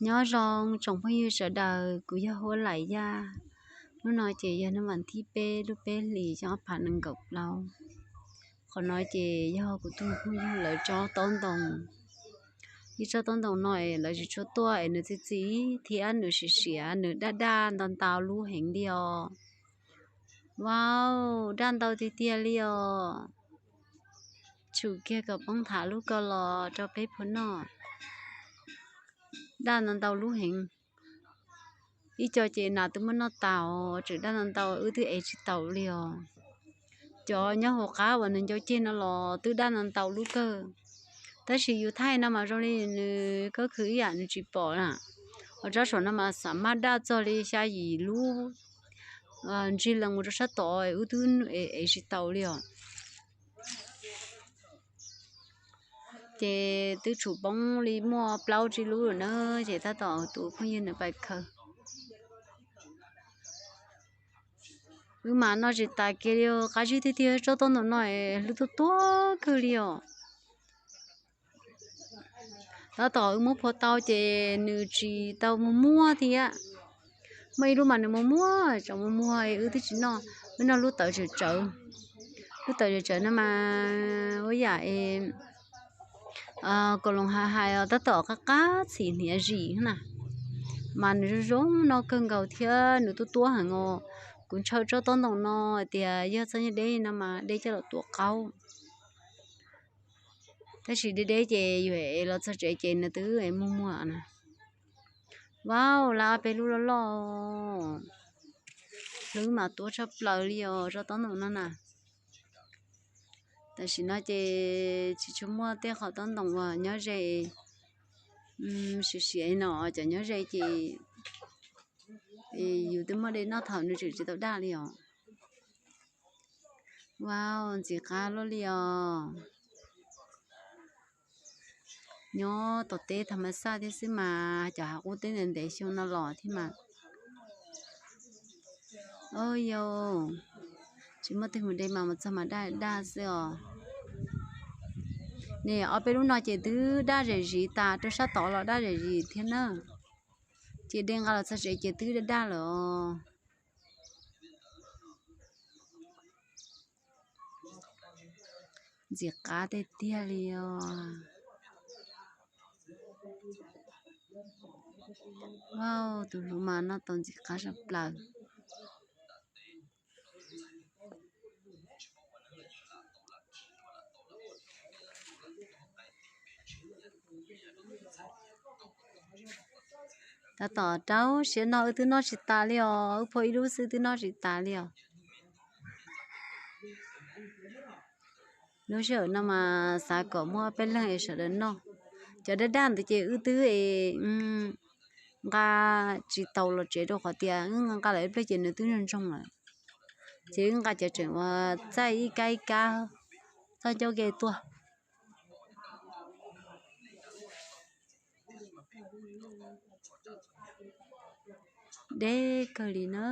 Nyob zoo tsoom phooj ywg sawv daws, kuv yog Huab Lais Yaj. Hnub no ces yog hnub vas thib peb lub peb hlis xyoo ob phav nees nkaum plaub. Qhov no ces yog kuv tus phooj ywg lawv tsob taub ntoo. Ib tsob taub ntoo no es lawv tsis tshua tuaj es nws txi txiv thiab nws siav siav, nws daj daj ntau ntau lub heev li os. Wow, daj ntau tiag tiag li os. Tshum kiag kom poob thav lub ko los rau peb phu noj. Daj ntau ntau lub heev. Ib co ces nas twb muab noj tas, tseem daj ntau ntau, wb twb ev tsis taus li os. Cov nyob hauv qab uas nws ncau ceg no los twb daj ntau ntau lub kawg. Tab sis yus thaij no mas zoo li nws kawg khwv ib yam nws tsis pom na. Ho tsob saum no mas xam maj daj txog li xya yim lub, ntsig lees mus rau sab tod, wb twb ev tsis taus li os. Ces twb tshum poob li muaj plaub tsib lub lawm na, ces tab tom tus phooj ywg nws pais khaws. Wb mas noj tsis tas kiag li, qab zib tiag tiag, tsob taub ntoo no hlwb tuab tuab kawg li os. Tab tom wb muab phua tau ces nws tsis tau muag muag thiab. Muaj ib lub mas nws muag muag, tseem muag muag, wb twb tsis noj, wb noj lub tawv tsawv tsawv. Lub tawv tsawv tsawv no mas ua yam es kaus loos hais hais os, tab tom qab qab txhim hniav zim na. Mas nws zoo zoo noj kawg nkaus thiab nws tuab tuab heev os. Kuv ntshaw tsob taub ntoo no hais tias yog txoj nyuag deb no mas deb coj los tuav qaub. Tab sis deb deb ces yus ev los txog tsev ces nws twb muag muag na. Vau, lawv ob peb lub loj loj, hlwb mas tuab tshaj plaws li os tsob taub ntoo no na. Tam sim no ces tsis tshua muaj tej qhov taub ntoo uas nyob ze siav siav no, cov nyob ze ces yus twb muab de noj thaum nws tseem tsis tau daj li os. Vau, ntxim qab luaj li os. Nyob tom teb tham mas xaj thiab xwb mas cov hav qub teb ntev ntev xyoo no los thiab mas. Auj yau, tsis muaj twg mus de mas mus txog mas daj daj xwb os. Ne ob peb lub no ces twb daj zem zis tas, rau sab tod los daj zem zis thiab na. Ces de nqa los txog tsev ces twb daj daj lawm os. Ntxim qab tiag tiag li os. Vau, tus hluas mas noj tau ntxim qab tshaj plaws. Tab tom rau siab noj, wb twb noj tsis tas li os, wb phua ib lub xwb twb noj tsis tas li os. Lub sij hawm no mas xav kom muaj peb leeg es sawv daws noj. Cov daj daj ntawd ces wb twb es nqa tsis tau los tsev rau qhov tias wb nqa nqa lawm ib pliag ces nws twb ntsoog ntsoog lawm. Ces wb nqa cov tseem uas txaij ib kab ib kab txoj ncauj ke tuaj. Deb kawg li na.